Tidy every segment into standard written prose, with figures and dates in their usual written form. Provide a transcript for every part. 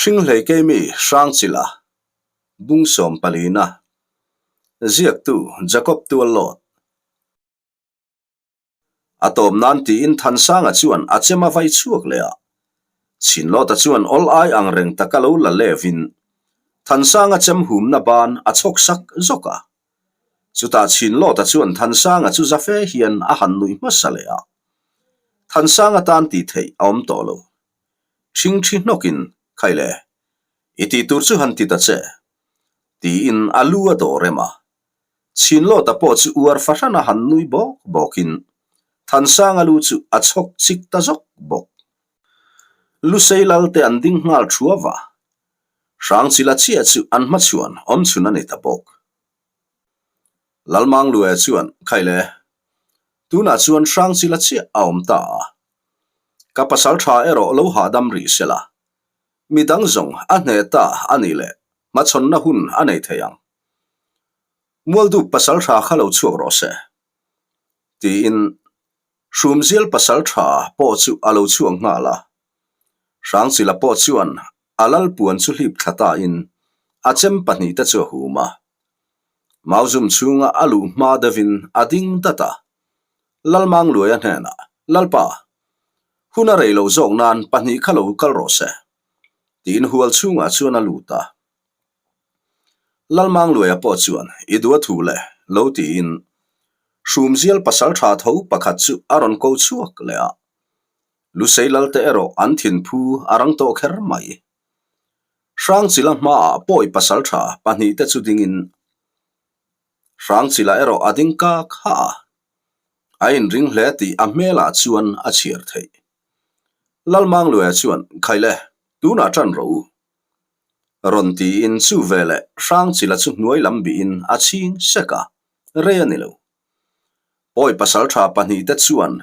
Hringhlei Keimi Hrangchila, Bungsawm palina, Ziaktu Jacob Tuallawt. A tawp nan tiin Thansanga chuan a chem a vai chhuak leh a. Chhinlawta chuan awl ai ang reng taka lo la levin Thansanga chem humna ban a chhawk sak zawk a. Chutah Chhinlawta chuan Thansanga chu za fe hian a han nuih hmasa leh a. Thansanga tan tih theih a awm tawh lo. Ṭhingṭhi hnawkin, Khaile, i tih tur chu han ti ta che, tiin a lu a dawh rem a. Chhinlawta pawh chu uar fahran a han nui bawk bawkin Thansanga lu chu a chhawk chik ta zawk bawk. Lusei lal te an ding nghal thuau a, Hrangchila chiah chu an hmachhuan awmchhun a ni ta bawk. Lalmangluaia chuan, Khaile, tunah chuan Hrangchila chiah a awm ta a, ka pasal tha erawh lo hahdam rih sela, midang zawng a hneh ta a nih leh hmachhawnna hun a nei thei ang. Mualdup pasal tha kha lo chhuak rawh se, tiin Hrumzial pasal tha pawh chu a lo chhuak nghal a. Hrangchila pawh chuan a lalpuan chu hlip thla tain a chem pahnihte chu a hum a. Mauzum chhunga a luh hma deuhin a ding dat a. Lalmangluaia hnenah, Lalpa, hun a rei loh zawk nan pahnih kha lo kal rawh se, tiin hual chhungah chuan a lut a. Lalmangluaia pawh chuan i duh a thu le lo tiin Hrumzial pasal tha tho pakhat chu a rawn ko chhuak leh a. Lusei lalte erawh an thinphu a rang tawh kher mai. Hrangchila hmaah pawi pasal tha pahnihte chu dingin Hrangchila erawh a ding kak ha a, a inring hle tih a hmelah chuan a chhiar theih. Lalmangluaia chuan, Khaile, tunah ṭan rawh u. Rawn tiin chu veleh Hrangchila chu hnuai lam bihin a chhing sek a, rei a ni lo. Pawi pasal tha pahnihte chuan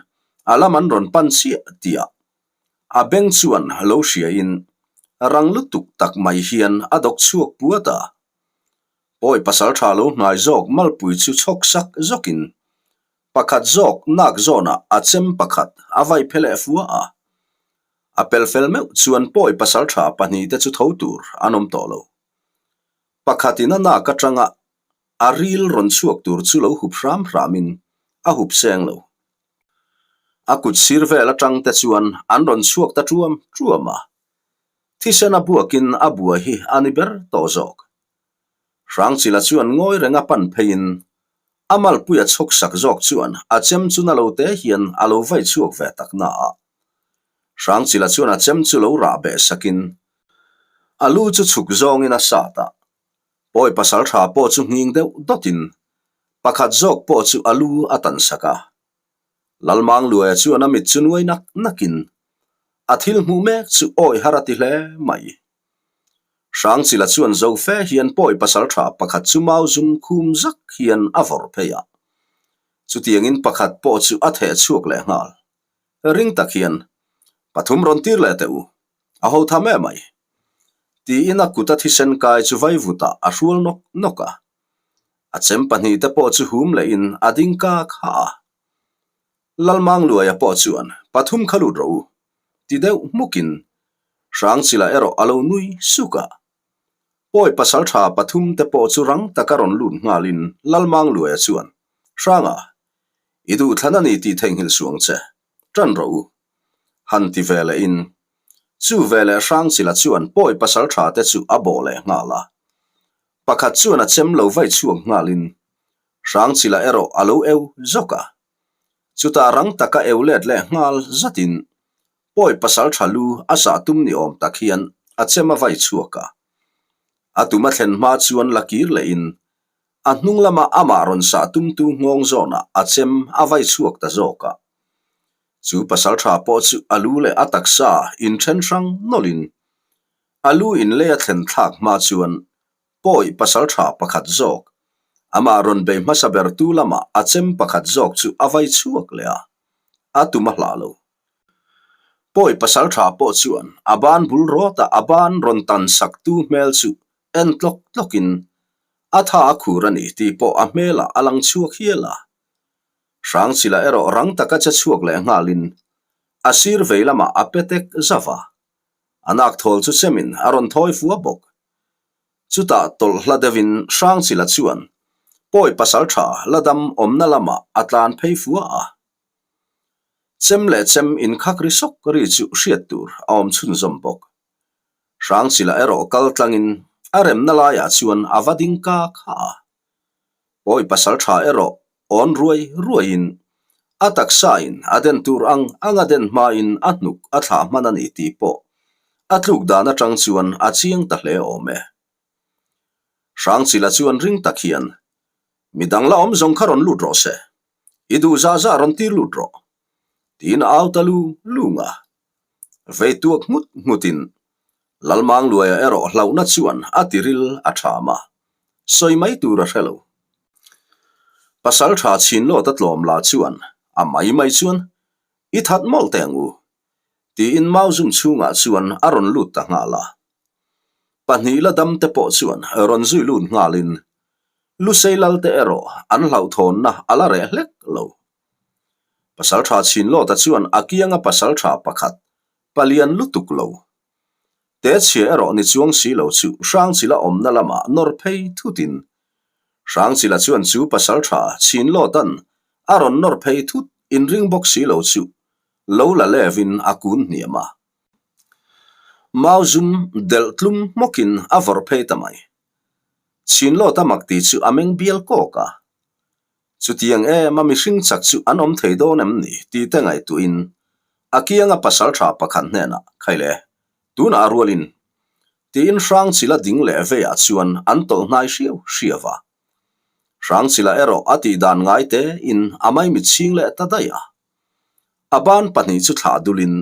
a lam an rawn pan chiah tih ah a beng chuan lo hriain rang lutuk tak mai hian a dawk chhuak puat a. Pawi pasal tha lo hnai zawk malpui chu chhawk sak zawkin pakhat zawk nak zawnah a chem pakhat a vai phe leh fua a. A pel fel meuh chuan pawi pasal tha pahnihte chu tho tur an awm tawh lo. Pakhatin a nak atanga a ril rawn chhuak tur chu lo hup hram hramin a hup seng lo. A kut sir vel atang te chuan an rawn chhuak ta tuam tuam a. Thisen a buakin a bua hi a ni ber tawh zawk. Hrangchila chuan ngawi renga pan pheiin a malpuia chhawk sak zawk chuan a chem chu na lo te hian a lo vai chhuak ve tak na a. Hrangchila chuan a chem chu lo rah beh sakin a lu chu chhuk zawngin a sat a. Pawi pasal tha pawh chu nghing deuh dawtin pakhat zawk pawh chu a lu a tan sak a. Lalmangluaia chuan a mit chu nuai nak nakin a thil hmuh mek chu awi har a ti hle mai. Hrangchila chuan zo fe hian pawi pasal tha pakhat chu mau zum khum zak hian a vawrh phei a. Chutiangin pakhat pawh chu a theh chhuak leh nghal. Ring tak hian, Pathum rawn tir leh teh u, a ho tham em mai. Tiin a kut a thisen kai chu vaivutah a hrual nawk nawk a. A chem pahnihte pawh chu hum lehin a ding kak ha a. Lalmangluaia pawh chuan, Pathum kha lut rawh u, ti deuh hmukin Hrangchila erawh a lo nui suk a. Pawi pasal tha pathum te pawh chu rang taka rawn lut nghalin Lalmangluaia chuan, Hranga, i duhthlan a ni tih theihnghilh suh ang che, ṭan rawh u. Han ti ve lehin, chu veleh Hrangchila chuan pawi pasal tha te chu a bawh leh nghal a. Pakhat chuan a chem lo vai chhuak nghalin Hrangchila erawh a lo eu zawk a. Chutah rang taka eu let leh nghal zatin pawi pasal tha lu a sah tum ni awm tak hian a chem a vai chhuak a. A tum a thlen hma chuan la kir lehin a hnung lama amah rawn sah tumtu nghawng zawnah a chem a vai chhuak ta zawk a. Chu pasal tha pawh chu a lu leh a taksa inthen hrang nawlhin a lu inlei a thlen thlak hma chuan pawi pasal tha pakhat zawk amah rawn bei hmasa bertu lamah a chem pakhat zawk chu a vai chhuak leh a, a tum a hlah lo. Pawi pasal tha pawh chuan a ban bul rawtah a ban rawn tan saktu hmel chu en tlawk tlawkin a tha a khur a ni tih pawh a hmelah a lang chhuak hial a. Hrangchila erawh rang taka che chhuak leh nghalin a sir vei lamah a pe tek zauh a. A nak thawl chu chemin a rawn thawi fua bawk. Chutah tawlh hla deuhin Hrangchila chuan pawi pasal tha la dam awmna lamah a tlan phei fua a. Chem leh chem inkhak ri sawk ri chu hriat tur a awm chhunzawm bawk. Hrangchila erawh kal tlangin a remna laiah chuan a va ding ka kha a. Pawi pasal tha erawh awn ruai ruaiin a taksain a den tur ang ang a den hmain a hnuk a thlah hman a ni tih pawh a tluk dan atang chuan a chiang ta hle awm e. Hrangchila chuan ring tak hian, Midang la awm zawng kha rawn lut rawh se, i duh zah zah rawn tir lut rawh, tiin a au ta lu lung a. Vei tuak nghut nghutin Lalmangluaia erawh hlauhna chuan a tiril a ṭham a, sawi mai tur a hre lo. Pasal ṭha chhin lawta tlawm la chuan a mai mai chuan, I that mawlh teh ang u, tiin Mauzum chhungah chuan a rawn lut ta nghal a. Pahnih la dam te pawh chuan rawn zui lut nghalin Lusei Lalte erawh an hlauhthawnna a la reh hlek lo. Pasal ṭha chhin lawta chuan a kianga pasal ṭha pakhat palian lutuk lo. Te chhia erawh ni chuang si lo chu Hrangchila awmna lamah nawr phei thutin Hrangchila chuan chu pasal tha chhin lawtan a rawn nawr phei thut inring bawk si lo chu lo la levin a kun hniam a. Mau zum delh tlum hmawkin a vawrh phei ta mai. Chhin lawta mak ti chu a meng bial kawk a. Chutiang em a mihring chak chu an awm thei dawn em ni tih te ngaihtuahin a kianga pasal tha pakhat hnenah, Khaile, tunah a rualin, tiin Hrangchila ding leh veiah chuan an tawlh hnai hriau hriau a. Hrangchila erawh a tih dan ngai tein a maimit chhing leh ta daih a. A ban pahnih chu thlah dulin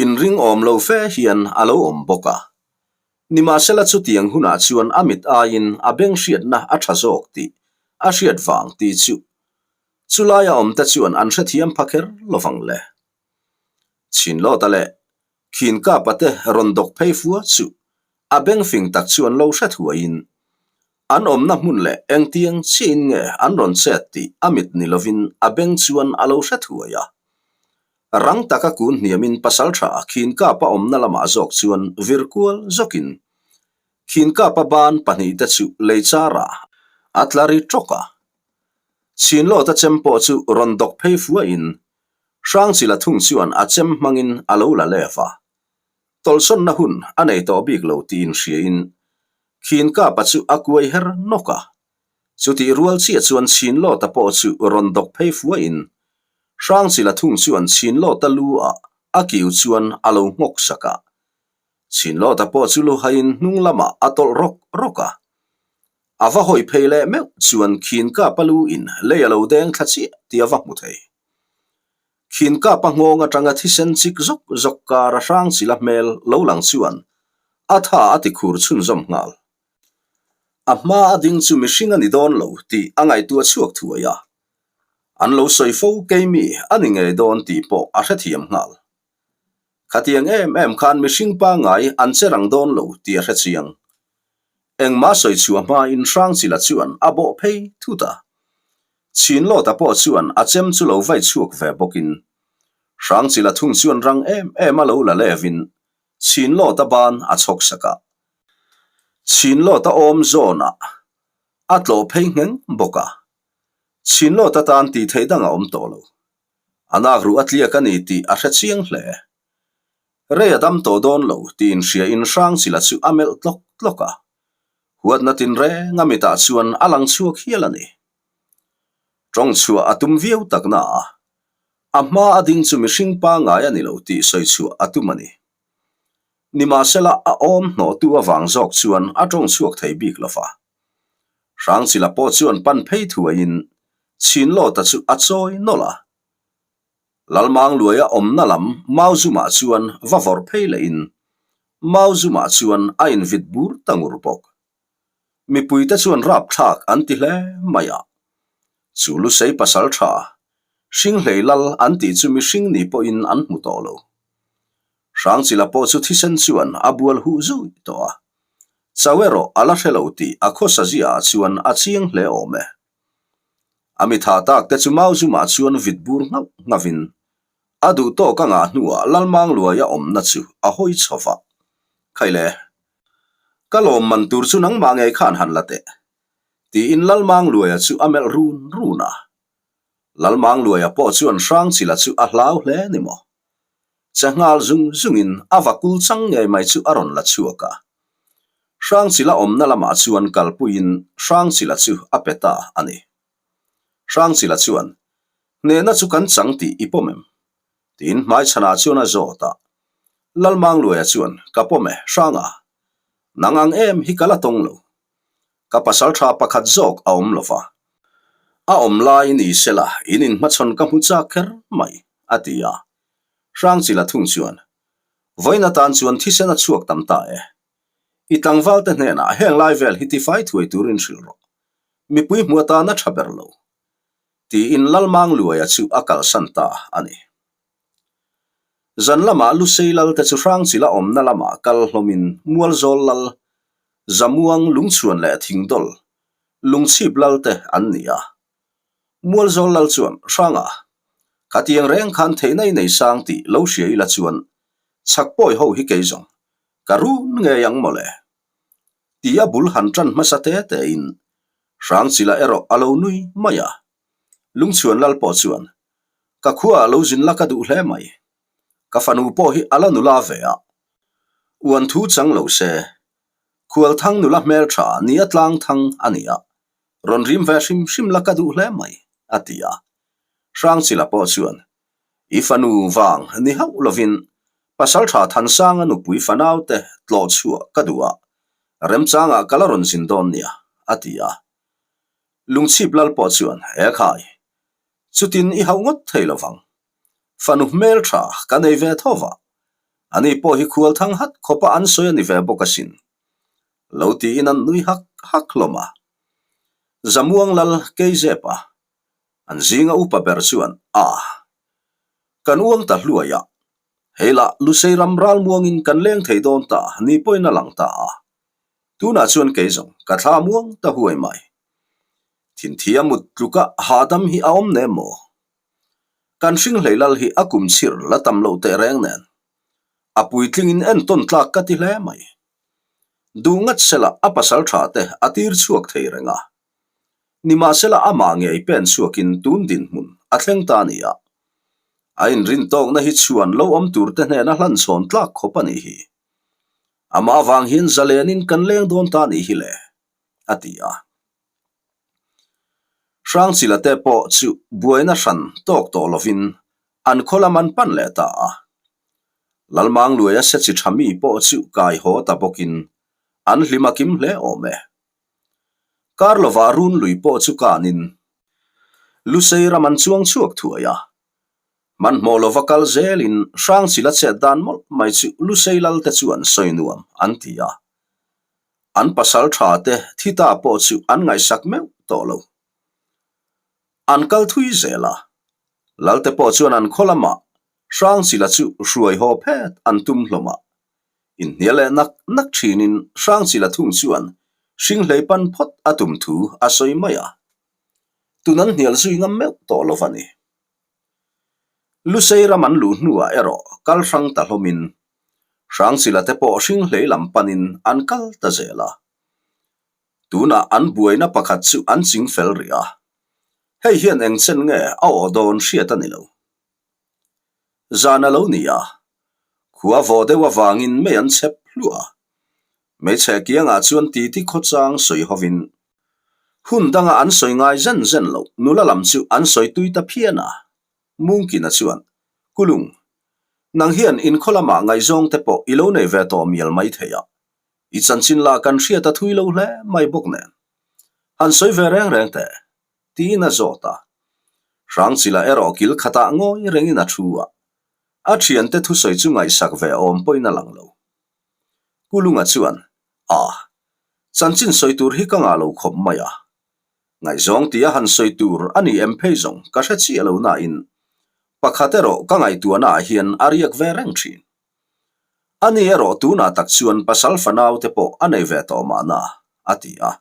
inring awm lo fe hian a lo awm bawk a. Nimahsela chutiang hunah chuan a mit aiin a beng hriatna a tha zawk tih a hriat vang tih chu chulaia awmte chuan an hrethiam pha kher lovang le. Chhinlawta leh Khinkapa te rawn dawk phei fua chu a beng fing tak chuan lo hre thuaiin an awmna hmun leh engtiang chiahin nge an rawn chet tih a mit ni lovin a beng chuan a lo hre thuai a. Rang taka kun hniamin pasaltha Khinkapa awmna lamah zawk chuan vir kual zawkin Khinkapa ban pahnihte chu lei charah a tla ri tawk a. Chhinlawta chem pawh chu rawn dawk phei fuahin Hrangchila thung chuan a chem hmangin a lo la lef a. Tawlhsawnna hun a nei tawh bik lo tiin hriain Khinkapa chu a kuai her nawk a. Chutih rual chiah chuan Chhinlawta pawh chu rawn dawk phei fuahin Hrangchila thung chuan Chhinlawta lu ah a kiu chuan a lo nghawk sak a. Chhinlawta pawh chu lu haiin hnung lamah a tawlh rawk rawk a. A va hawi phei leh meuh chuan Khinkapa lu in lei a lo deng thla chiah tih a va hmu thei. Khinkapa nghawng atanga thisen chik zawk zawk kar a Hrangchila hmel lo lang chuan a tha a ti khur chhunzawm nghal. A hma a ding chu mihring a ni dawn lo tih a ngaihtuah chhuak thuai a, an lo sawi fo keimi a ni ngei dawn tih pawh a hrethiam nghal. Khatiang em em khan mihring pangngai an che rang dawn lo tih a hrechiang. Engmah sawi chhuah hmain Hrangchila chuan a bawh phei thut a. Chhinlawta pawh chuan a chem chu lo vai chhuak ve bawkin Hrangchila thung chuan rang em em a lo la levin Chhinlawta ban a chhawk sak a. Chhinlawta awm zawnah a tlawh phei ngheng bawk a. Chhinlawta tan tih theih dang a awm tawh lo. A nak ruh a tliak a ni tih a hre chiang hle. Rei a dam tawh dawn lo tih inhriain Hrangchila chu a melh tlawk tlawk a. Huatna tinreng a mitah chuan a lang chhuak hial a ni. Tawng chhuah a tum viau takna a, a hma a ding chu mihring pangngai a ni lo tih sawi chhuah a tum a ni. Nimahsela a awm hnawhtu avang zawk chuan a tawng chhuak thei bik lo va. Hrangchila pawh chuan pan phei thuaiin Chhinlawta chu a chawi nawlh a. Lalmangluaia awmna lam Mauzumah chuan va vawrh phei lehin Mauzumah chuan a invit bur ta ngur bawk. Mipuite chuan rapthlak an ti hle mai a. Chu Lusei pasal tha, Hringhlei lal an tih chu mihring ni pawhin an hmu tawh lo. Hrangchila pawh chu thisen chuan a bual huh zui tawh a. Chau erawh a la hre lo tih a khawsa ziaah chuan a chiang hle awm e. A mitha tak te chu Mauzumah chuan vit bur nghauh nghavin. A duh tawk a ngah hnuah Lalmangluaia awmna chu a hawi chho va. Khaile, ka lawm man tur chu nangmah ngei khan han la teh, tiin Lalmangluaia chu a melh run run a. Lalmangluaia pawh chuan Hrangchila chu a hlau hle ni maw? Che nghal zung zungin a vakul chang ngei mai chu a rawn la chhuak a. Hrangchila awmna lamah chuan kalpuiin Hrangchila chu a pe ta a ni. Hrangchila chuan, Hnehna chu kan chang tih i pawm em? Tiin hmaichhanah chuan a zawt a. Lalmangluaia chuan, Ka pawm e, Hranga. Nang ang em hi ka la tawng lo. Ka pasal tha pakhat zawk a awm lo va. A awm lai ni sela in inhmachhawn ka hmu chak kher mai, a ti a. Hrangchila thung chuan, Vawiin atan chuan thisen a chhuak tam ta e. I tlangvalte hnenah heng lai vel hi tifai thuai turin hrilh rawh. Mipui hmu atan a tha ber lo. Tiin Lalmangluaia chu a kalsan ta a ni. Zan lamah Lusei Lalte chu Hrangchila awmna lamah kal hlawmin Mualzawl Lal, Zamuang, Lungchhuan leh Thingdawl, Lungchhip Lalte an ni a. Mualzawl Lal chuan, Hranga, khatiang reng khan theihna i nei sang tih lo hria ila chuan chhak pawi ho hi kei zawng ka run ngei ang mawle. Ti a bul han tan hmasa te tein Hrangchila erawh a lo nui mai a. Lungchhuan Lal pawh chuan, Ka khuaah lo zin la ka duh hle mai. Ka fanu pawh hi a la nula ve a. Uan thu chang lo se, Khualthang nula hmeltha ni a tlang thang a ni a, rawn rim ve hrim hrim la ka duh hle mai, a ti a. Hrangchila pawh chuan, I fanu vang ni hauh lovin Pasaltha Thansanga nupui fanaute tlawh chhuah ka duh a, remchangah ka la rawn zin dawn nia, a ti a. Lungchhip lal pawh chuan, He khai, chutin i hauh ngawt thei lovang. Fanu hmeltha ka nei ve tho va, ani pawh hi khual thang hat khawpa an sawi a ni ve bawk asin. Lo tiin an nui hak hak hlawm a. Zamuang lal Keizep a, an zinga upa ber chuan, A, kan uang ta hluai a, hei lah Lusei ram ral muangin kan leng thei dawn ta ni pawhin a lang ta a. Tunah chuan kei zawng ka thla muang ta huai mai. Thinthia mut tluka hahdam hi a awm nem maw? Kan hring hlei lal hi a kum chhir la tam loh teh reng nen. A puitlingin entawn tlak ka ti hle mai. Duh ngat sela a pasal tha te a tir chhuak thei reng a. Nimahsela amah ngei pen chhuakin tun dinhmun a thleng ta a ni a. A inrintawkna hi chhuan lo awm tur te hnena hlanchhawn tlak khawp a nih hi. Amah avang hian zalenin kan leng dawn ta a nih hi le, a ti a. Hrangchila te pawh chu buaina hran tawk tawh lovin an khaw lam an pan leh ta a. Lalmangluaia se chi tha mi pawh chu kai haw ta bawkin an hlim a kim hle awm e. Kar lovah run lui pawh chu kanin Lusei ram an chuang chhuak thuai a. Hmanhmawh lova kal zelin Hrangchila chet dan mawlh mai chu Lusei Lalte chuan sawi nuam an ti a. An pasal tha te thi ta pawh chu an ngaihsak meuh tawh lo. An kal thui zel a, Lalte pawh chuan an khaw lamah Hrangchila chu hruai haw phet an tum hlawm a. Inhnial leh nak nak thinin Hrangchila thung chuan hringhlei pan phawt a tum thu a sawi mai a. Tun an hnial zui ngam meuh tawh lo va ni. Lusei ram an luh hnuah erawh kal hrang ta hlawmin Hrangchila te pawh hringhlei lam panin an kal ta zel a. Tunah an buaina pakhat chu an ching fel rih a. Hei hian eng chen nge a awh dawn hriat a ni lo. Zan a lo ni a, khua vaw deuh avangin mei an chep hluah a. Hmeichhe kiangah chuan titi khawchang sawi hovin hun danga an sawi ngai zen zen loh nula lam chu an sawi tui ta phian a. Mungkina chuan, Kulung, nang hian inkhaw lamah ngaihzawng te pawh i lo nei ve tawh mial mai thei a, i chanchin lah kan hriat a thui lo hle mai bawk nen. Han sawi ve reng reng teh, tiin a zawt a. Hrangchila erawh kil khatah ngawi rengin a thu a, a thiante thusawi chu ngaihsak ve awm pawhin a lang lo. Kulunga chuan, A, chanchin sawi tur hi ka ngah lo khawp mai a. Ngaihzawng tia han sawi tur a ni em phei zawng ka hre chiah lo nain pakhat erawh ka ngaihtuahna ah hian a riak ve reng thin. Ani erawh tunah tak chuan pasal fanau te pawh a nei ve tawh mahna, a ti a.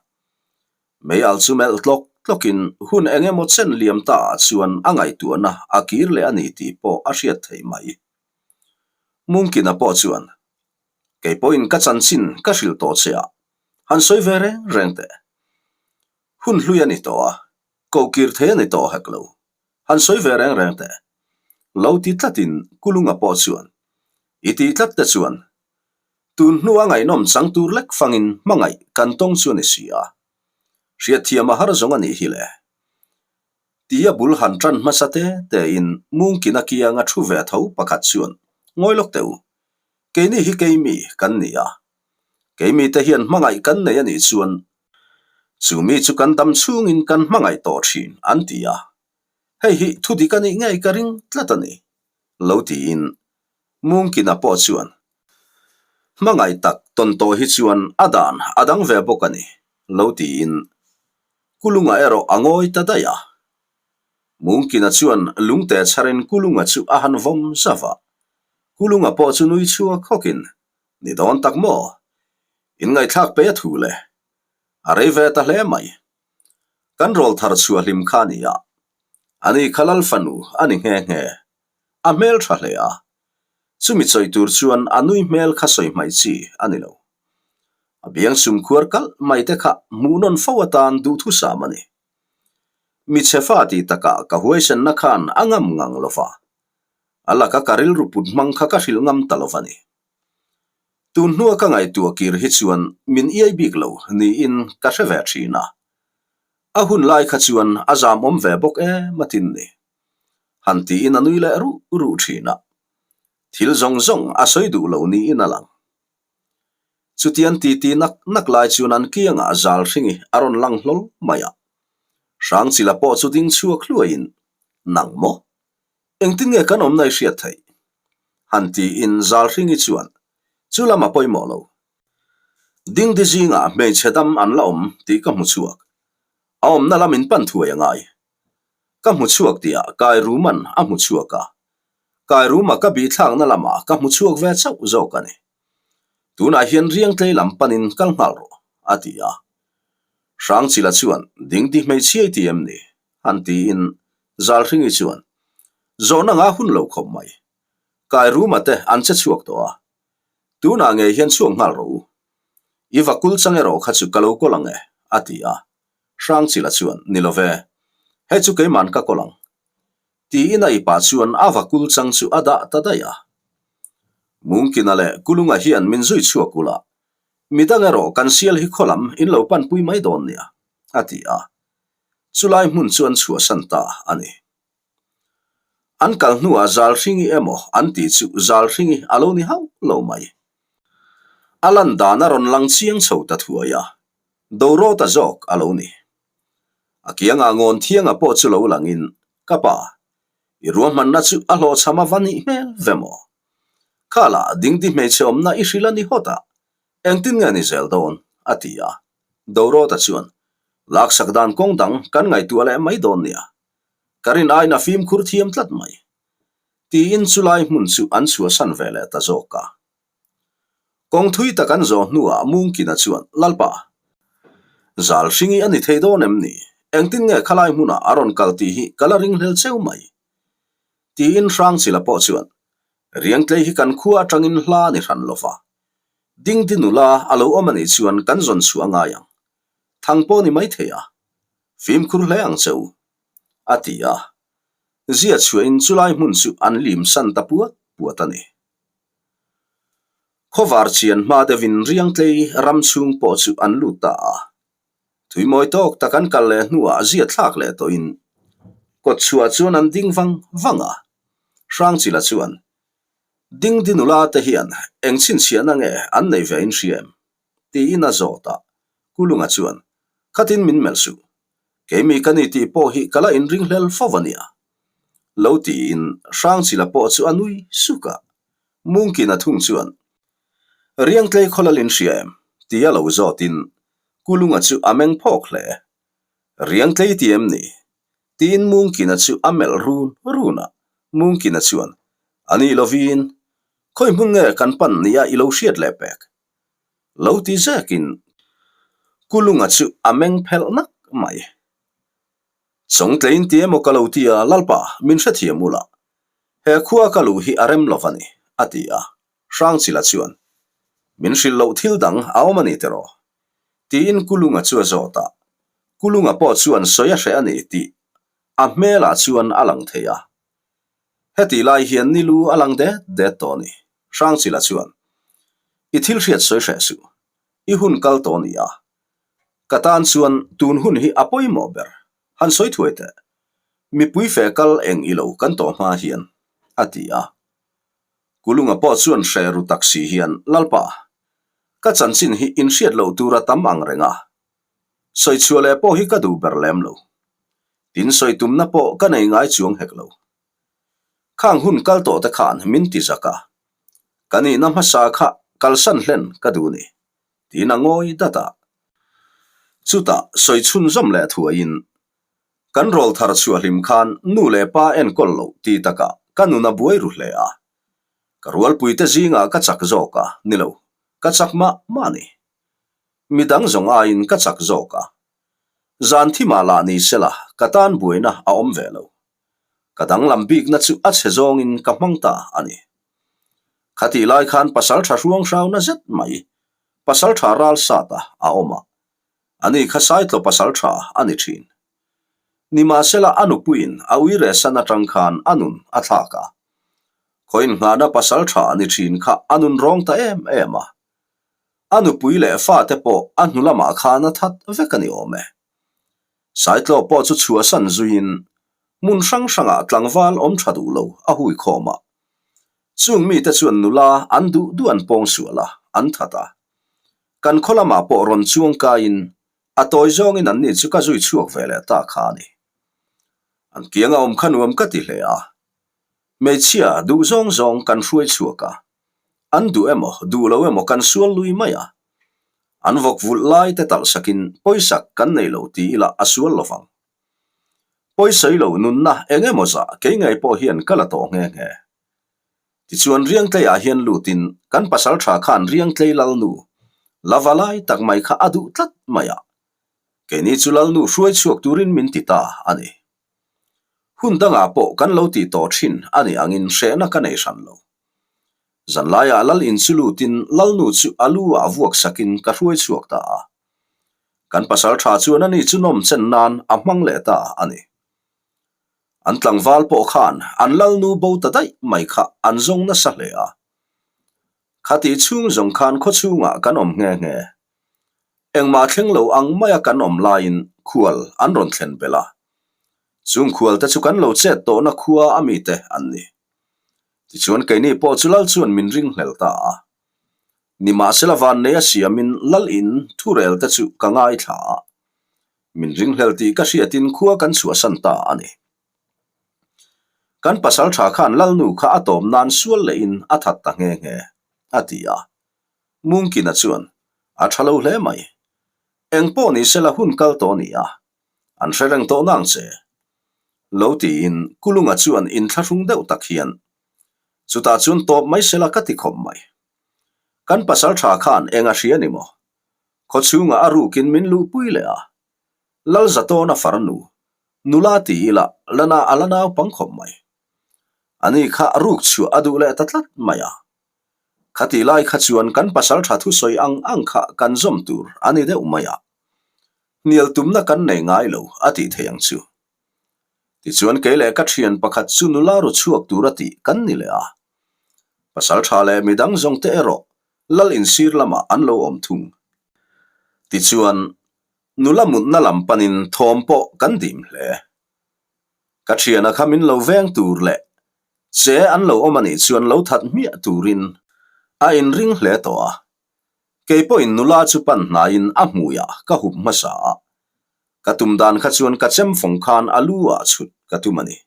Meial chu melh tlawk tlawkin hun eng emaw chen liam ta ah chuan a ngaihtuahna a kir leh a ni tih pawh a hriat theih mai. Mungkina pawh chuan, Kei pawhin ka chanchin ka hrilh tawh che a, han sawi ve reng reng teh. Hun hlui a ni tawh a, koh kir thei a ni tawh hek lo. Han sawi ve reng reng teh. Lo ti tlatin Kulunga pawh chuan, I tih tlat te chuan, tun hnua ngaihnawm chang tur lek fangin hmangaih kan tawng chu a ni si a. Hriatthiam a har zawng a nih hi le. Tia bul han tan hmasa te tein Mungkina kianga thu ve tho pakhat chuan, Ngawi lawk teh u. Keini hi keimi kan ni a. Keimi te hian hmangaih kan nei a nih chuan chu mi chu kan dam chhungin kan hmangaih tawh thin an ti a. Hei hi thu dik a nih ngei ka ring tlat a ni. Lo tiin Mungkina pawh chuan hmangaih tak tawn tawh hi chuan a dan a dang ve bawk a ni. Lo tiin Kulunga erawh a ngawi ta daih a. Mungkina chuan lungte chharin Kulunga chu a han vawm zauh a. Kulunga pawh chu nui chhuak hawkin, Ni dawn tak maw? Inngaihthlak pe a thu le. A rei ve ta hle mai. Kan rawl thar chhuah hlim kha a ni a. Ani kha lal fanu a ni nghe nghe. A hmel tha hle a. Chumi chawi tur chuan a nui hmel kha sawi hmaih chi a ni lo. A biang sum khuar kalh mai te kha hmuhnawn fo atan duhthusam a ni. Mi chhe fa tih takah ka huaisenna khan a ngam ngang lo va. A laka ka rilru put hmang kha ka hrilh ngam ta lo va ni. Tun hnua ka ngaihtuah kir hi chuan min iai bik lo niin ka hre ve thin a. A hun lai kha chuan a zamawm ve bawk em a tin ni. Han tiin a nui leh ruh ruh thin a. Thil zawng zawng a sawi duh lo niin a lang. Chutian titi nak nak lai chuan an kiangah zal hringi a rawn lang hlawl mai a. Hrangchila pawh chu ding chhuak hluaiin, Nang maw? Engtin nge kan awmna i hriat theih? Han tiin zal hringi chuan, Chu lam a pawimawh lo. Dingdi zingah hmeichhe dam an la awm tih ka hmu chhuak. A awmna lam in pan thuai a ngai. Ka hmu chhuak tihah Kairuman a hmu chhuak a, Kairuma ka bihthlakna lamah ka hmu chhuak ve chauh zawk a ni. Tunah hian riangtlei lam panin kal nghal rawh, a ti a. Hrangchila chuan, Dingdi hmeichhiai ti em ni? han tiin Zalhringi chuan, Zawhna nga hun lo khawp mai. Kairuma te an che chhuak tawh a. Tunah ngei hian chhuak nghal rawh u. I va kul chang erawh kha chu ka lo kawl ang e, a ti a. Hrangchila chuan, Ni lo ve. Hei chu keiman ka kawl ang. Tiin a ipa chuan a va kul chang chu a dah ta daih a. Mungkina leh Kulunga hian min zui chhuak ula, midang erawh kan sial hi khaw lam in lo panpui mai dawn nia, a ti a. Chulai hmun chu an chhuahsan ta a ni. An kal hnuah Zalhringi emaw an tih chu Zalhringi a lo ni hauh lo mai. A lan dan a rawn lang chiang chho ta thuai a, Dorawta zawk a lo ni. A kiangah ngawn thianga pawh chu lo langin, Ka pa, i ruahmanna chu a hlawhchham a va nih hmel ve maw? Khala dingdi hmeichhe awmna i hrilh a ni hawt a, engtin nge ni zel dawn? a ti a. Dorawta chuan, Laksak dan kawng dang kan ngaihtuah leh mai dawn nia. Ka rin aiin a fimkhur thiam tlat mai. Tiin chulai hmun chu an chhuahsan ve leh ta zawk a. Kawng thui tak an zawh hnuah Mungkina chuan, Lalpa, zal hringi a ni thei dawn em ni? Engtin nge khalai hmunah a rawn kal tih hi ka la ringhlel cheu mai. Tiin Hrangchila pawh chuan, Riangtlei hi kan khua atangin hla a ni hran lo va. Dingdi nula a lo awm a nih chuan kan zawn chhuah a ngai ang. Thang pawh ni maithei a. Fimkhur hle ang che u. A ti a. Zia chhuahin chulai hmun chu an lim san ta puat puat a ni. Khawvar chian hma deuhin Riangtlei ram chhung pawh chu an lut ta a. Thuimawi tawk tak an kal leh hnuah zia thlak leh tawhin kawtchhuah chuan an ding vang vang a. Hrangchila chuan, Dingdi nula te hian eng chhinchhiahna nge an nei ve in hria em? tiin a zawt a. Kulunga chuan, Khatin min melh suh. Keimi ka ni tih pawh hi ka la inringhlel fo a nia. Lo tiin Hrangchila pawh chu a nui suk a. Mungkina thung chuan, Riangtlei khawlal in hria em? tia lo zawtin Kulunga chu a meng phawk hle. Riangtlei ti em ni? tiin Mungkina chu a melh run run a. Mungkina chuan, A nih lovin, khawi hmun nge kan pan nia i lo hriat leh pek? Lo ti zekin Kulunga chu a meng phelh nak mai. Chawngtleiin ti emaw ka lo ti a, Lalpa, min hrethiam ula. He khua ka luh hi a rem lo a ni, a ti a. Hrangchila chuan, Min hrilh loh thil dang a awm a ni tiraw? Tiin Kulunga chu a zawt a. Kulunga pawh chuan sawi a hreh a ni tih a hmelah chuan a lang thei a. Hetih lai hian ni lu a lang det det tawh a ni. Hrangchila chuan, I thil hriat sawi hreh suh. I hun kal tawh a ni a. Ka tan chuan tun hun hi a pawimawh ber. Han sawi thuai teh. Mipui fe kal eng i lo kan tawh hma hian, a ti a. Kulunga pawh chuan hre ru tak si hian, Lalpa, ka chanchin hi inhriat loh tura tam ang reng a. Sawi chhuah leh pawh hi ka duh ber lem lo. Tin sawi tumna pawh ka nei ngai chuang hek lo. Khang hun kal tawh te khan min ti zak a. Ka nihna hmasa kha kalsan hlen ka duh ni. Tiin a ngawi dat a. Chutah sawi chhunzawm leh thuaiin, Kan rawl thar chhuah hlim khan nu leh pa enkawl loh ti takah ka nun a buai ru hle a. Ka rualpuite zingah ka chak zawk a, ni lo, ka chak mah mah a ni. Mi dang zawng aiin ka chak zawk a. Zan thimah lah ni sela ka tan buaina a awm ve lo. Ka danglam bikna chu a chhe zawngin ka hmang ta a ni. Khatih lai khan pasal tha hruang hrauna zet mai, pasal tha ral sat a a awm a. Ani kha Saitlaw pasal tha a ni thin. Nimahsela a nupuiin a uiresan atang khan a nun a thlak a. Khawiin nghahna pasal tha a ni thin kha a nun rawng ta em em a. A nupui leh fate pawh a hnu lamah khan a that vek a ni awm e. Saitlaw pawh chu chhuahsan zuiin hmun hrang hrangah tlangval awm tha duh lo a hui khawm a. Chung mite chuan nula an duh duh an pawng sual a, an that a. Kan khaw lamah pawh rawn chuang kaiin a tawi zawngin anni chu ka zui chhuak ve leh ta kha a ni. An kianga awm kha nuam ka ti hle a. Hmeichhia duh zawng zawng kan hruai chhuak a, an duh emaw duh lo emaw kan sual lui mai a. An vawk vulh lai te talh sakin pawisak kan nei lo ti ila a sual lo vang. Pawisawi lo nunna eng emaw zah kei ngei pawh hian ka la tawh nghe nghe. Tichuan Riangtleiah hian lutin kan pasal tha khan Riangtlei Lalnu la va lai tak mai kha a duh tlat mai a. Keini chu Lalnu hruai chhuak turin min ti ta a ni. Hun dangah pawh kan lo tih tawh thin a nih angin hrehna ka nei hran lo. Zanlaiah Lal in chu lutin Lalnu chu a lu ah vuak sakin ka hruai chhuak ta a. Kan pasal tha chuan ani chu nawm chen nan a hmang leh ta a ni. An tlangval pawh khan an Lalnu bo ta daih mai kha an zawng nasa hle a. Khatih chhung zawng khan khawchhungah kan awm nghe nghe. Engmah thleng lo ang maia kan awm laiin khual an rawn thlen belh a. Chung khual te chu kan lo chet tawhna khua a mite an ni. Tichuan keini pawh chu Lal chuan min ringhlel ta a. Nimahsela vannei a siamin Lal in thurel te chu ka ngaithla a. Min ringhlel tih ka hriatin khua kan chhuahsan ta a ni. Kan pasal tha khan Lalnu kha a tawm nan sual lehin a that ta nghe nghe, a ti a. Mungkina chuan, A tha lo hle mai. Eng pawh ni sela hun kal tawh a ni a, an hre reng tawh nang che. Lo tiin Kulunga chuan inthlahrung deuh tak hian, Chutah chuan tawp mai sela ka ti khawp mai. Kan pasal tha khan eng a hria ni maw? Khawchhungah a rukin min luhpui leh a. Lalzatawna farnu, nula ti ila lana a la naupang khawp mai. Ani kha ruk chhuah a duh leh ta tlat mai a. Khatih lai kha chuan kan pasal tha thusawi ang ang kha kan zawm tur a ni deuh mai a. Hnial tumna kan nei ngai lo a tih theih ang chu. Tichuan kei leh ka thian pakhat chu nula ru chhuak tur a tih kan ni leh a. Pasal tha leh midang zawng te erawh lal insir lamah an lo awm thung. Tichuan nula mutna lam panin thawm pawh kan dim hle. Ka thiana kha min lo veng tur leh che an lo awm a nih chuan lo that hmiah turin a inring hle tawh a. Kei pawhin nula chu pan hnaiin a hmuiah ka hup hmasa a. Ka tum dan kha chuan ka chem fawng khan a lu ah chhut ka tum a ni.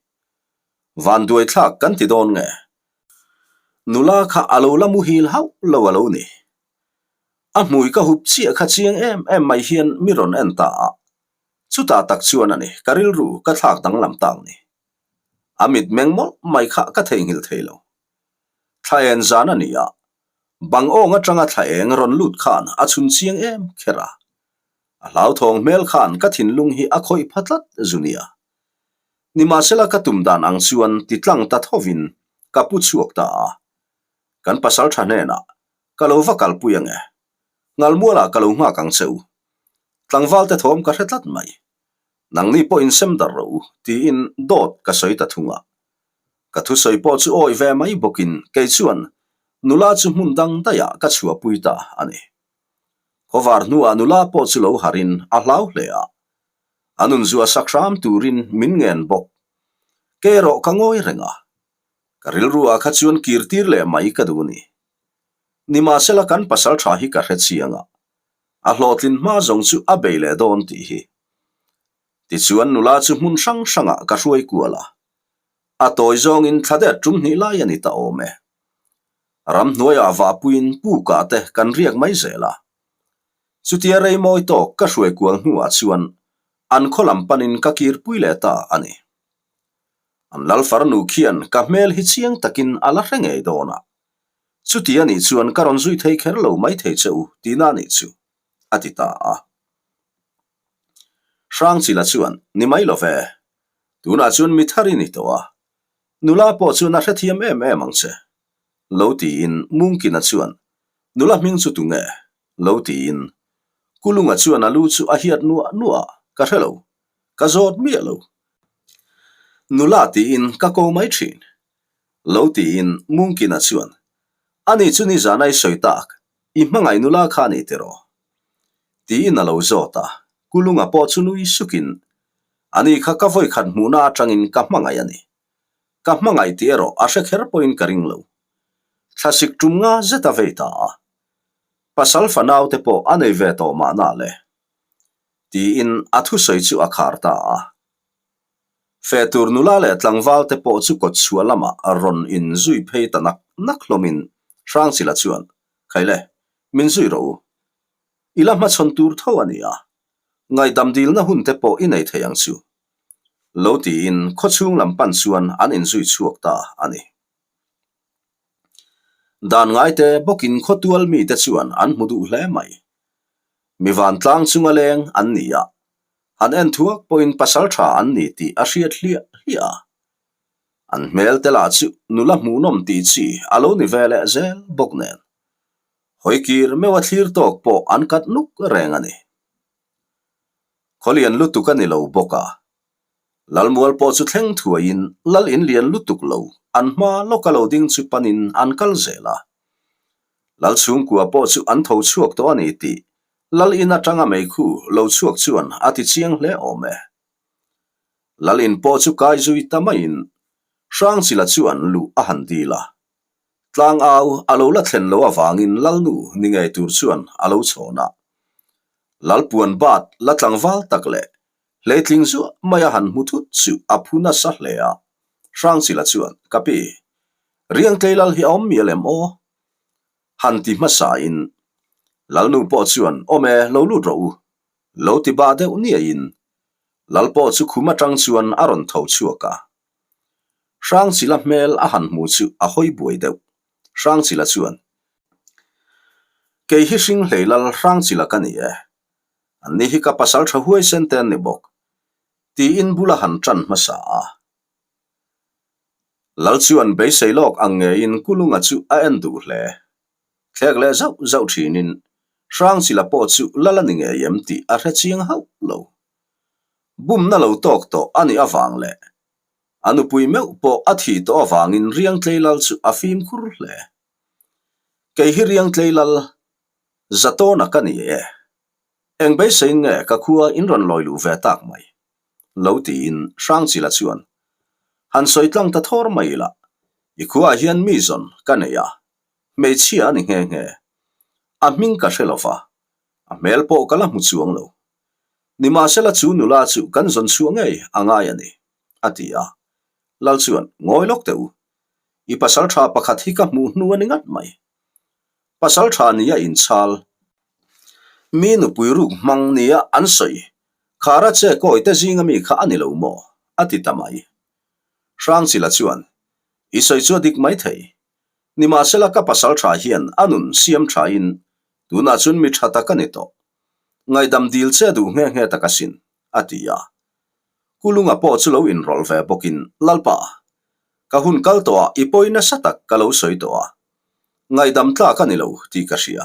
Vanduai thlak kan ti dawn nge? Nula kha a lo la muhil hauh lo a lo ni. A hmui ka hup chiah kha chiang em em mai hian mi rawn en ta a. Chutah tak chuan a ni, ka rilru ka thlak danglam tak ni. A mitmeng mawlh mai kha ka theihnghilh thei lo. Thla en zan a ni a, bang awng atanga thla eng rawn lut khan a chhun chiang em kher a. A hlauthawng hmel khan ka thinlung hi a khawih pha tlat zu nia. Nimahsela ka tum dan ang chuan ti tlang ta thovin ka pu chhuak ta a. Kan pasal tha hnenah ka lo va kalpui ange. Ngalmualah ka lo nghak ang che u. Tlangval te thawm ka hre tlat mai. Nangni pawh insem darh rawh u tiin dawt ka sawi ta thung a. Ka thusawi pawh chu awi ve mai bawkin kei chuan nula chu hmun dang daihah ka chhuahpui ta a ni. Khawvar hnuah nula pawh chu lo harin a hlau hle a. A nun zuah sak hram turin min ngen bawk. Kei erawh ka ngawi reng a. Ka rilruah kha chuan kir tir leh mai ka duh ni. Nimahsela kan pasal tha hi ka hre chiang a. A hlawhtlin hma zawng chu a bei leh dawn tih hi. Tichuan nula chu hmun hrang hrangah ka hruai kual a. A tawi zawngin thla det tum hnih lai a ni ta awm e. Ramhnuaiah vahpuiin pukah te kan riak mai zel a. Chutia rei mawi tawk ka hruai kual hnuah chuan an khaw lam panin ka kirpui leh ta a ni. An lal farnu khian ka hmel hi chiang takin a la hre ngei dawn a. Chuti a nih chuan ka rawn zui thei kher lo mai thei che u tihna a nih chu, a ti ta a. Hrangchila chuan, Ni mai lo ve. Tunah chuan mi thar i ni tawh a. Nula pawh chuan a hrethiam em em ang che. Lo tiin Mungkina chuan, Nula hming chu tunge? Lo tiin Kulunga chuan a lu chu a hiat nuah nuah a, Ka hre lo. Ka zawt miah lo. Nula tiin ka ko mai thin. Lo tiin Mungkina chuan, Ani chu nizan a i sawi tak, i hmangaih nula kha a ni tiraw? Tiin a lo zawt a, Kulunga pawh chu nui sukin, Ani kha ka vawikhat hmuhna atangin ka hmangaih a ni. Ka hmangaih tih erawh a hre kher pawhin ka ring lo. Thlasik tum nga zet a vei ta a. Pasal fanau te pawh a nei ve tawh mahna le. Tiin a thusawi chu a khar ta a. Feh tur nula leh tlangval te pawh chu kawtchhuah lamah rawn in zui phei ta nak nak hlawmin Hrangchila chuan, Khaile, min zui rawh u. I la hmachhawn tur tho a ni a, ngaihdam dilna hun te pawh i nei thei ang chu. Lo tiin khawchhung lam pan chuan an inzui chhuak ta a ni. Dan ngaite bawkin khawtual mite chuan an hmu duh hle mai. Mi vantlang chunga leng an ni a, han en thuak pawhin pasal tha an ni tih a hriat hliah hliah a. An hmel te lah chu nula hmuhnawm tih chi a lo ni ve leh zel bawk nen. Hawikir meuha thlir tawk pawh an kat nuk reng a ni. Khawlian lutuk a ni lo bawk a. Lalmual pawh chu thleng thuaiin lal in lian lutuk lo an hma lawka lo ding chu panin an kal zel a. Lal chhungkua pawh chu an tho chhuak tawh a ni tih lal in atanga meikhu lo chhuak chuan a ti chiang hle awm e. Lal in pawh chu kai zui ta maiin Hrangchila chuan luh a han dil a. Tlangau a lo la thlen loh avangin Lalnu ni ngei tur chuan a lo chhawn a. Lalpuan bat la tlangval tak leh hleitling zuah mai a han hmu thut chu a phu nasa hle a. Hrangchila chuan, Ka pi, Riangtlei lal hi a awm mial em aw? Han ti hmasain Lalnu pawh chuan, Awm e, lo lut rawh u. Lo ti bah deuh niaiin Lal pawh chu khum atang chuan a rawn tho chhuak a. Hrangchila hmel a han hmu chu a hawi buai deuh. Hrangchila chuan, Kei hi hring hlei lal Hrangchila ka ni e. Anni hi ka pasal tha huaisen te an ni bawk. Tiin bul a han tan hmasa a. Lal chuan beisei lawk ang ngeiin Kulunga chu a en duh hle. Thlek leh zauh zauh thinin Hrangchila pawh chu lal a ni ngei em tih a hre chiang hauh lo. Bumna lo tawk tawh a nih avang leh a nupui meuh pawh a thih tawh avangin Riangtlei lal chu a fimkhur hle. Kei hi Riangtlei lal Zatawna ka ni e. Eng beiseiin nge ka khua in rawn lawi luh ve tak mai? Lo tiin Hrangchila chuan han sawi tlang ta thawr mai ila, i khuaah hian mi zawn ka nei a, hmeichhia a ni nghe nghe. A hming ka hre lova, a hmel pawh ka la hmu chuang lo. Nimahsela chu nula chu kan zawn chhuah ngei a ngai a ni, a ti a. Lal chuan, Ngawi lawk teh u. I pasal tha pakhat hi ka hmuh hnu a ni ngat mai. Pasal tha nia inchhal. Mi nupui ruk hmang nia an sawi. Khara che kawi te zinga mi kha a ni lo maw? a ti ta mai. Hrangchila chuan, I sawi chu a dik mai thei. Nimahsela ka pasal tha hian a nun siam thain tunah chuan mi tha tak a ni tawh. Ngaihdam dil che duh nghe nghe tak asin, a ti a. Kulunga pawh chu lo inrawlh ve bawkin, Lalpa, ka hun kal tawhah i pawi nasa tak ka lo sawi tawh a, ngaihdam tlak a ni lo tih ka hria.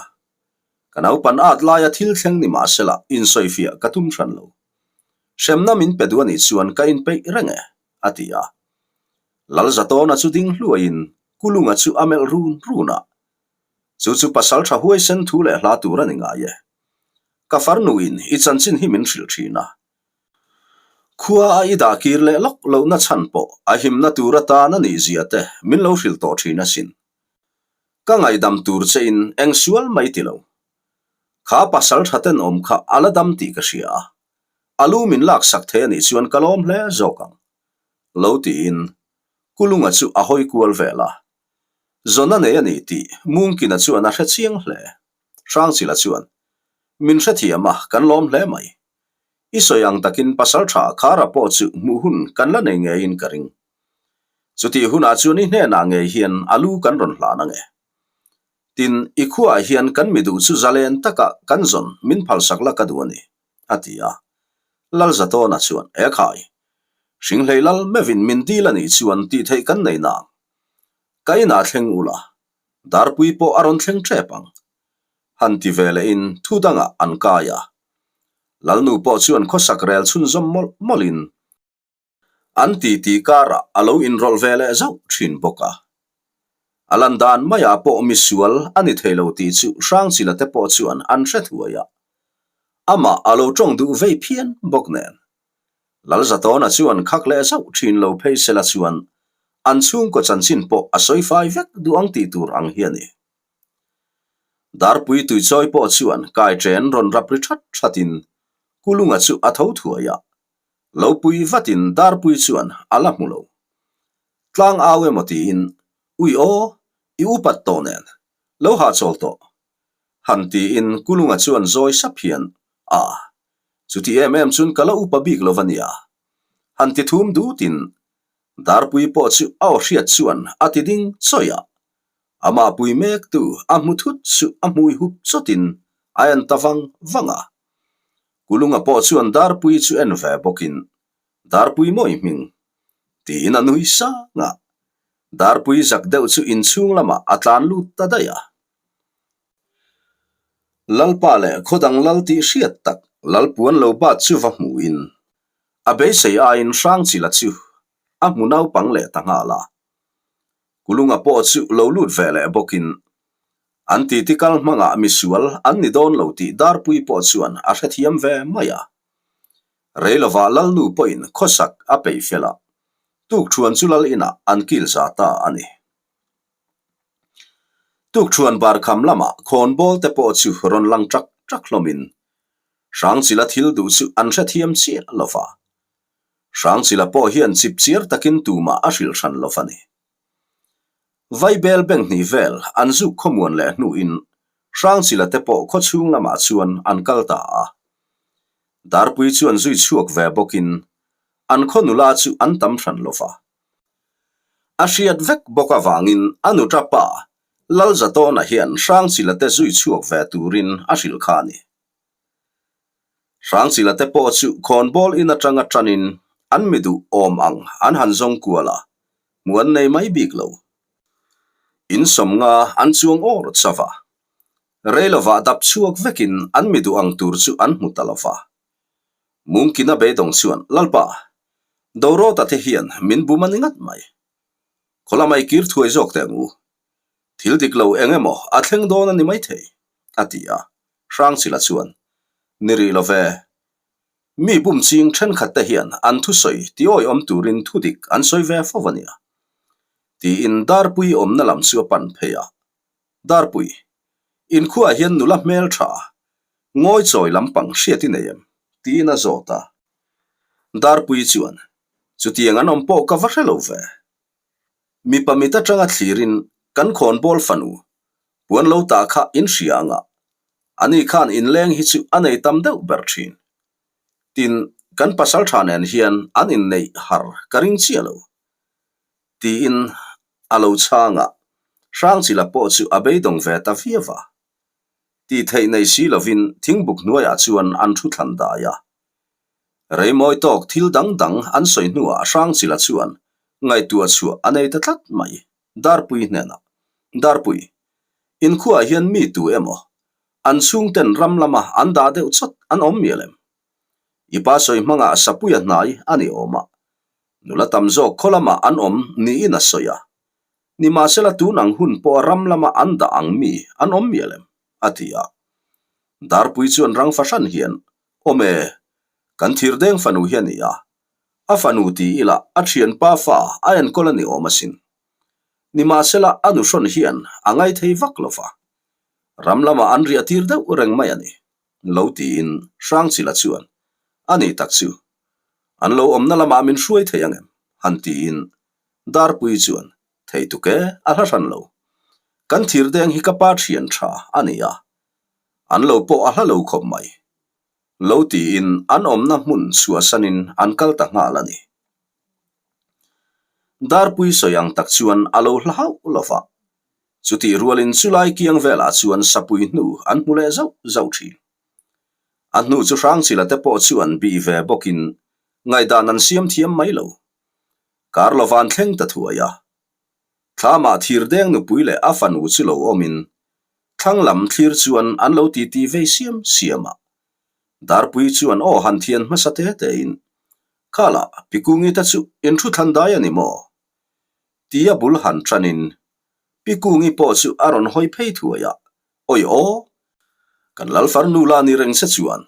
Ka naupan at laia thil thleng ni mahsela insawifiah ka tum hran lo. Hremna min pe duh a nih chuan ka inpeih reng e, a ti a. Lalzatawna chu ding hluaiin Kulunga chu a melh run run a. Chu chu pasal tha huaisen thu leh hla tur a ni ngai e. Ka farnuin i chanchin hi min hrilh thin a. Khua a i dah kir leh lawk lohna chhan pawh a himna tur atan a nih zia te min lo hrilh tawh thin asin. Ka ngaihdam tur che in eng sual mai ti lo. Kha pasal tha tenawm kha a la dam tih ka hria a. A lu min laksak thei a nih chuan ka lawm hle zawk ang. Lo tiin Kulunga chu a hawi kual vel a. Zawna nei a ni tih Mungkina chuan a hre chiang hle. Hrangchila chuan, Min hrethiam a, kan lawm hle mai. I sawi ang takin pasal tha Khara pawh chu hmuh hun kan la nei ngeiin ka ring. Chutih hunah chuan i hnenah ngei hian a lu kan rawn hlan ang e. Tin, i khuaah hian kan mi duh chu zalen taka kan zawn min phalsak la ka duh a ni. a ti a. Lalzatawna chuan, E khai, Hringhlei lal meuhin min dil a nih chuan tih theih kan nei nang. Ka inah thleng ula, Darpui pawh a rawn thleng tep ang. Han ti ve lehin thu dangah an kai a. Lalnu pawh chuan khawsak rel chhunzawm mawlh mawlhin An titi karah a lo inrawlh ve leh zauh thin bawk a. A lan dan maiah pawh misual a ni thei lo tih chu Hrangchila te pawh chuan an hre thuai a. Amah a lo tawng duh vei phian bawk nen. Lalzatawna chuan khak leh zauh thin lo phei sela chuan an chhungkaw chanchin pawh a sawi fai vek duh ang tih tur ang hi a ni. Darpui tuichawi pawh chuan kaiṭen rawn rap ri that thatin Kulunga chu a tho thuai a. Lo pui vatin Darpui chuan a la hmu lo. Tlang au emaw tiin, Ui aw, i upat tawh nen, lo hahchawl tawh. Han tiin Kulunga chuan zawi sap hian, A, chuti em em chun ka la upa bik lo va nia. Han ti thum dutin Darpui pawh chu a aw hriat chuan a ti ding chawih a. Amah pui mektu a hmu thut chu a hmui hup chawtin a en ta vang vang a. Kulunga pawh chuan Darpui chu en ve bawkin, Darpui mawi hming? tiin a nui sang a. Darpui zak deuh chu inchhung lamah a tlan lut ta daih a. Lalpa leh khawdang lal tih hriat tak Lalpuan lo bat chu va hmuhin a beisei aiin Hrangchila chu a hmu naupang leh ta nghal a. Kulunga pawh chu lo lut ve leh bawkin An titi kal hmangah misual an ni dawn lo tih Darpui pawh chuan a hrethiam ve mai a. Reilovah Lalnu pawhin khawsak a peih fel a, tukṭhuan chu lal inah an kil za ta a ni. Tukṭhuan barkham lamah khawnbawl te pawh chu rawn lang ṭak ṭak hlawmin Hrangchila thil duh chu an hrethiam chiah lo va. Hrangchila pawh hian chipchiar takin tumah a hrilh hran lo va ni. Vaibel bank hnih vel an zuk khawmuan leh hnuin Hrangchila te pawh khawchhung lamah chuan an kal ta a. Darpui chuan zui chhuak ve bawkin an khaw nula chu an tam hran lo va. A hriat vek bawk avangin a nuta pa Lalzatawna hian Hrangchila te zui chhuak ve turin a hrilh kha a ni. Hrangchila te pawh chu khawnbawl in atanga tanin an mi duh awm ang an han zawng kual a, hmu an nei mai bik lo. In sawmnga an chuang awr chauh a, reilovah dap chhuak vekin an mi duh ang tur chu an hmu ta lo va. Mungkina beidawng chuan, Lalpa, Dorota te hian min bum a ni ngat mai. Khawlamai kir thuai zawk teh ang u. Thil dik lo eng emaw a thleng dawn a ni maithei, a ti a. Hrangchila chuan, Ni rih lo ve. Mi bum ching thenkhat te hian an thusawi tiawiawm turin thudik an sawi ve fo a nia. Tiin Darpui awmna lam chu a pan phei a. Darpui, inkhuaah hian nula hmel tha, ngawi chawi lampang hriat i nei em? tiin a zawt a. Darpui chuan, Chutiang an awm pawh ka va hre lo ve. Mipa mit atanga thlirin kan khawnbawl fanu puan lo tah kha in hria anga, ani khan inleng hi chu a nei tam deuh ber thin. Tin, kan pasal tha nen hian an inneih har ka ring chiah lo. Tiin a lo chhang a, Hrangchila pawh chu a beidawng ve ta viau va. Tih theih nei si lovin thingbuk hnuaiah chuan an thu thlan dai a. Reimawi tawk thil dang dang an sawi hnuah Hrangchila chuan ngaihtuah chhuah a nei ta tlat mai. Darpui hnenah, Darpui, inkhuaah hian mi tu emaw an chhungten ram lama an dah deuh chawt an awm mial em? I pa sawi hmangah Sapuia hnai a ni awm a, nula tam zawk khaw lamah an awm niin a sawi a. Nimahsela tun ang hun pawha ram lama an dah ang mi an awm mial em? a ti a. Darpui chuan rang fahran hian, Awm e, kan thirdeng fanu hi a ni a, a fanu ti ila a thianpa fa a enkawl a ni awm asin. Nimahsela a nuhrawn hian a ngaithei vak lo va, ram lamah an riah tir deuh reng mai a ni, lo tiin Hrangchila chuan, A ni tak chu, an lo awmna lamah min hruai thei ang em? han tiin Darpui chuan, Thei tuk e, a hla hran lo. Kan thirdeng hi ka pa thian tha a ni a, an lo pawh a hla lo khawp mai. Lo tiin an awmna hmun chhuahsanin an kal ta nghal a ni. Darpui sawi ang tak chuan a lo hla hauh lo va, chutih rualin chulai kiang velah chuan sapui hnu an hmu leh zauh zauh thin. A hnu chu Hrangchila te pawh chuan bih ve bawkin ngaihdan an siam thiam mai lo. Kar lova an thleng ta thuai a. Thlamah thirdeng nupui leh a fanu chu lo awmin thlang lam thlir chuan an lo titi vei siam siam a. Darpui chuan aw han thian hmasa te tein, Khala, Pikungi te chu in thu thlan dai a ni maw? Tia bul han tanin Pikungi pawh chu a rawn hawi phei thuai a, Awi aw! Kan Lalfarnu la ni reng che chuan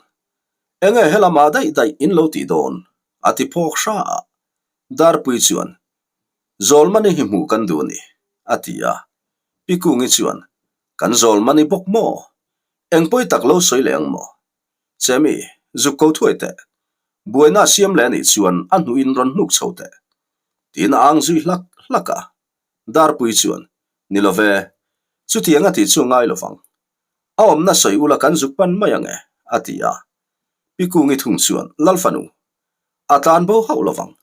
enge helamah daih daih in lo tih dawn? a ti phawk hra a. Darpui chuan, Zawlmani hi hmuh kan duh a ni, a ti a. Pi Kungi chuan, Kan Zawlmani bawk maw? Eng pawi tak lo sawi leh ang maw? Chemi, zuk ko thuai teh. Buaina a siam leh a nih chuan a hnuhin rawn hnuk chho teh. Tiin a ang zui hlak hlak a. Darpui chuan, Ni lo ve, chutiang a tih chu a ngai lo vang. A awmna sawi ula kan zuk pan mai ang e, a ti a. Pi Kungi thung chuan, Lalfanu, A tlan bo hauh lo vang.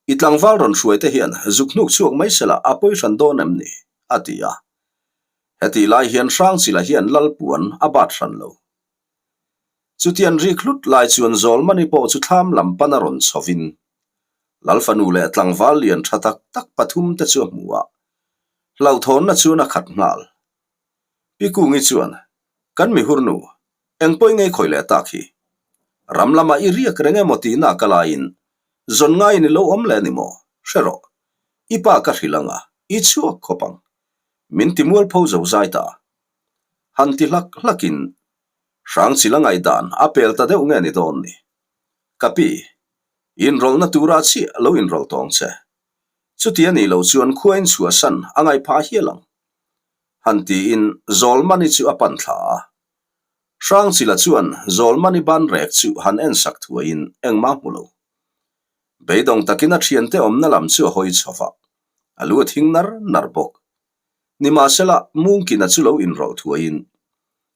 I tlangval rawn hruai te hian zuk hnuk chhuak mai sela a pawi hran dawn em ni? a ti a. Hetih lai hian Hrangchila hian Lalpuan a bat hran lo. Chutian rik hlut lai chuan Zawlmani pawh chu thlam lam pan a rawn chhovin Lalfanu leh tlangval lian tha tak tak pathum te chu a hmu a, hlauhthawnna chuan a khat nghal. Pi Kungi chuan, Kan mihurnu, Eng pawi ngei khawi leh tak hi? Ram lamah i riak reng emaw tihna ka laiin zawn ngaiin i lo awm leh a ni maw? Hre rawh. I pa ka hrilh ang a, i chhuak khawp ang. Min ti mualpho zo zai ta. Han ti hlak hlakin Hrangchil a ngaihdan a pel ta deuh nge ni dawn ni? Ka pi, i inrawlhna turah chiah lo inrawlh tawng che. Chuti a nih loh chuan khua in chhuahsan a ngaih phah hial ang. Han tiin Zawlmani chu a pan thla a. Hrangchila chuan Zawlmani ban rek chu han en sak thuaiin engmah hmu lo. Beidawng takin a thiante awmna lam chu a hawi chho va, a lu a thing nar nar bawk. Nimahsela, Mungkina chu lo inrawlh thuaiin,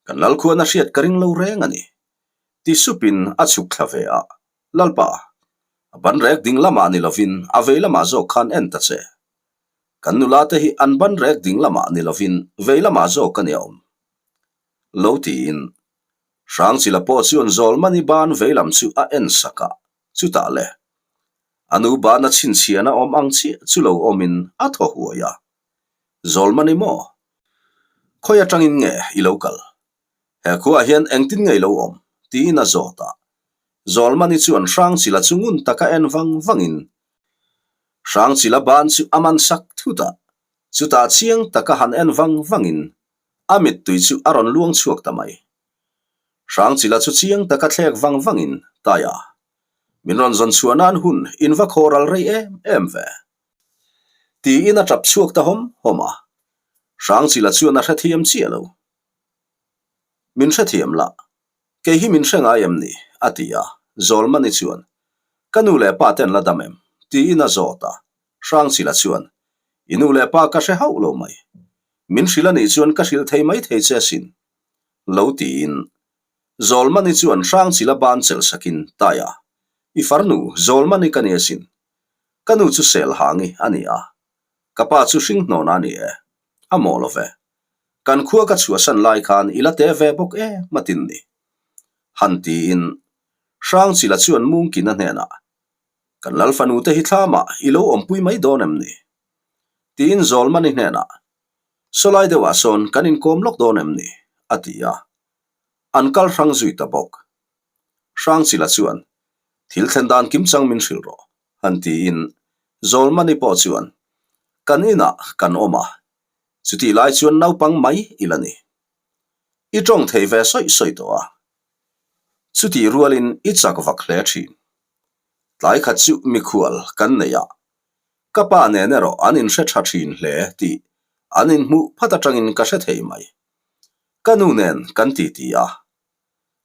Kan Lalkhuan a hriat ka ring lo reng a ni, ti supin a chhuk thla ve a, Lalpa, a ban rek ding lamah ni lovin a vei lamah zawk khan en ta che. Kan nula te hi an ban rek ding lamah ni lovin vei lamah zawk a ni a awm. Lo tiin Hrangchila pawh chuan Zawlmani ban veilam chu a en sak a, chutah le a nu bana chhinchhiahna awm ang chiah chu lo awmin a thaw huai a. Zawlmani maw? Khawi atangin nge i lo kal? He khuaah hian engtin nge i lo awm? tiin a zawt a. Zawlmani chuan Hrangchila chu ngun taka en vang vangin Hrangchila ban chu a man sak thut a, chutah chiang taka han en vang vangin A mittui chu a rawn luang chhuak ta mai. Hrangchila chu chiang taka thlek vang vangin, Taia, min rawn zawn chhuah nan hun in va khaw ral rei em em ve. Tiin a tap chhuak ta hawm hawm a. Hrangchila chuan a hrethiam chiah lo. Min hrethiam lah, kei hi min hre ngai em ni? a ti a. Zawlmani chuan, Ka nu leh pa te an la dam em? tiin a zawt a. Hrangchila chuan, I nu leh pa ka hre hauh lo mai. Min hrilh a nih chuan ka hrilh thei mai thei che asin. Lo tiin Zawlmani chuan Hrangchila ban chelh sakin, Taia, i farnu Zawlmani ka ni asin. Ka nu chu Selhangi a ni a, ka pa chu Hringhnawn a ni e. A maw lo ve. Kan khua ka chhuahsan lai khan i la te ve bawk em a tin ni. Han tiin. Hrangchila chuan Mungkina hnenah, Kan lal fanute hi thlamah i lo awmpui mai dawn em ni? Tiin Zawlmani hnenah, Sawlai deuhah sawn kan inkawm lawk dawn em ni? a ti a. An kal hrang zui ta bawk. Hrangchila chuan, Thil thlen dan kimchang min hrilh rawh, han tiin Zawlmani pawh chuan, Kan inah kan awm a, chutih lai chuan naupang mai i la ni. I tawng thei ve sawi sawi tawh a. Chutih rualin i chak vak hle thin. Tlai khat chu mikhual kan nei a, ka pa nen erawh an inhre tha thin hle tih an inhmuh phat atangin ka hre thei mai. Ka nu nen kan titi a,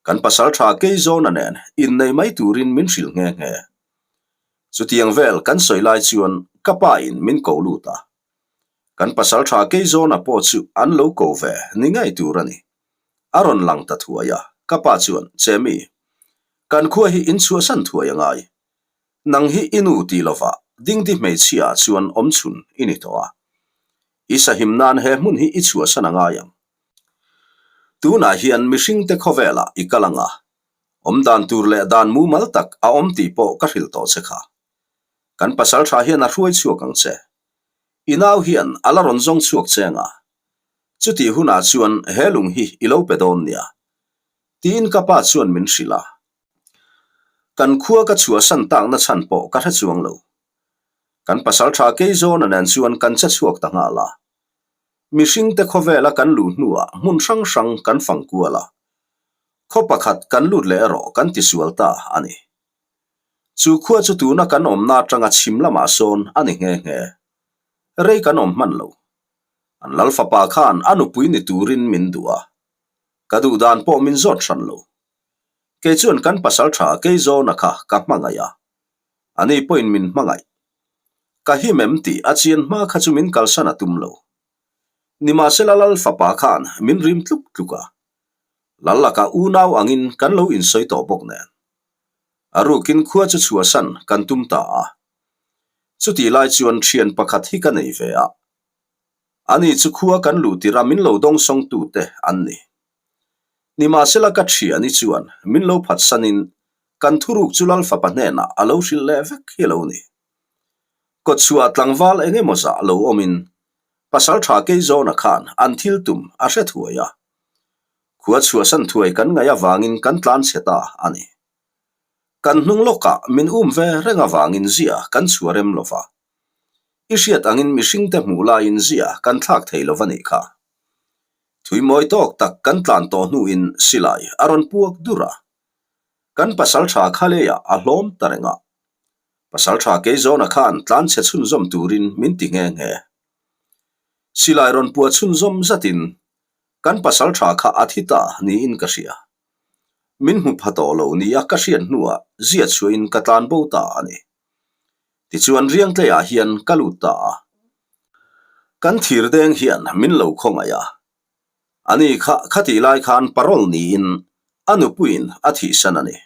kan pasal tha Keizawna nen innei mai turin min hrilh nghe nghe. Chutiang vel kan sawi lai chuan ka pa in min ko lut a, kan pasal tha Keizawna pawh chu an lo ko ve ni ngei tur a ni. A rawn lang ta thuai a, ka pa chuan, Chemi, kan khua hi in chhuahsan thuai a ngai. Nang hi i nu tih lovah dingdi hmeichhia ah chuan awm chhun i ni tawh a. I sahim nan he hmun hi i chhuahsan a ngai ang. Tunah hian mihringte khawvelah i kal ang a, awm dan tur leh dan mumal tak a awm tih pawh ka hrilh tawh che kha. Kan pasal tha hian a hruai chhuak ang che. I nau hian a la rawn zawng chhuak che ang a, Chutih hunah chuan he lung hi i lo pe dawn nia, tiin ka pa chuan min hrilh a. Kan khua ka chhuahsan takna chhan pawh ka hre chuang lo. Kan pasal tha Keizawna nen chuan kan che chhuak ta nghal a. Mihringte khawvela kan luh hnuah hmun hrang hrang kan fang kual a. Khaw pakhat kan lut leh erawh kan tisual ta a ni. Chu khua chu tuna kan awmna atanga chhim lamah sawn a ni nghe nghe. Rei kan awm hman lo. An lal fapa khan a nupui ni turin min duh a, ka duh dan pawh min zawt hran lo. Kei chuan kan pasal tha Keizawna kha ka hmangaih a, ani pawhin min hmangaih. Ka him em tih a chian hma kha chu min kalsan a tum lo. Nimahsela lal fapa khan min rim tluk tluk a, lal lakah unau angin kan lo insawi tawh bawk nen. A rukin khua chu chhuahsan kan tum ta a. Chutih lai chuan thian pakhat hi ka nei ve a. Ani chu khua kan luh tirh a min lo dawngsawngtute an ni. Nimahsela ka thiani chuan min lo phatsanin kan thuruk chu Lal fapa hnenah a lo hrilh leh vek hi a lo ni. Kawtchhuah tlangval eng emaw zah lo awmin pasal tha Keizawna khan an thil tum a hre thuai a. Khua chhuahsan thuai kan ngaih avangin kan tlan chhe ta a ni. Kan hnung lawkah min um ve reng avangin zia kan chhuah rem lo va. I hriat angin mihringte hmuh laiin zia kan thlak thei lo va nih kha. Thui mawi tawk tak kan tlan tawh hnuin silai a rawn puak dur a. Kan pasal tha kha leiah a hlawm ta reng a. Pasal tha Keizawna khan tlan chhe chhunzawm turin min ti nghe nghe. Silai rawn puah chhunzawm zatin kan pasal tha kha a thi ta niin ka hria. Min hmu pha tawh lo nia ka hriat hnuah zia chhuahin ka tlan bo ta a ni. Tichuan Riangtleiah hian ka lut ta a. Kan thir deng hian min lo khawngaih a. Ani kha khatih lai khan parole niin a nupuiin a thihsan a ni.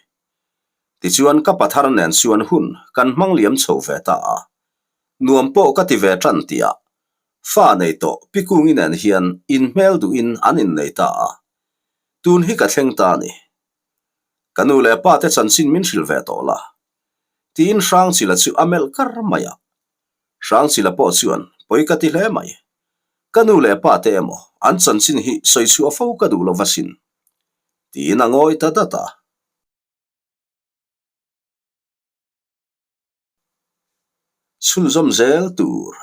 Tichuan ka pathar nen chuan hun kan hmang liam chho ve ta a. Nuam pawh ka ti ve tan tihah fa nei tawh Pikungi nen hian inhmel duhin an innei ta a. Tun hi ka thleng ta a ni. Ka nu leh pa te chanchin min hrilh ve tawh la. Tiin Hrangchila chu a melh kar mai a. Hrangchila pawh chuan pawi ka ti hle mai. Ka nu leh pa te emaw an chanchin hi sawi chhuah fo ka duh lo va sin. Tiin a ngawi ta dat a. Chhunzawm zel tur.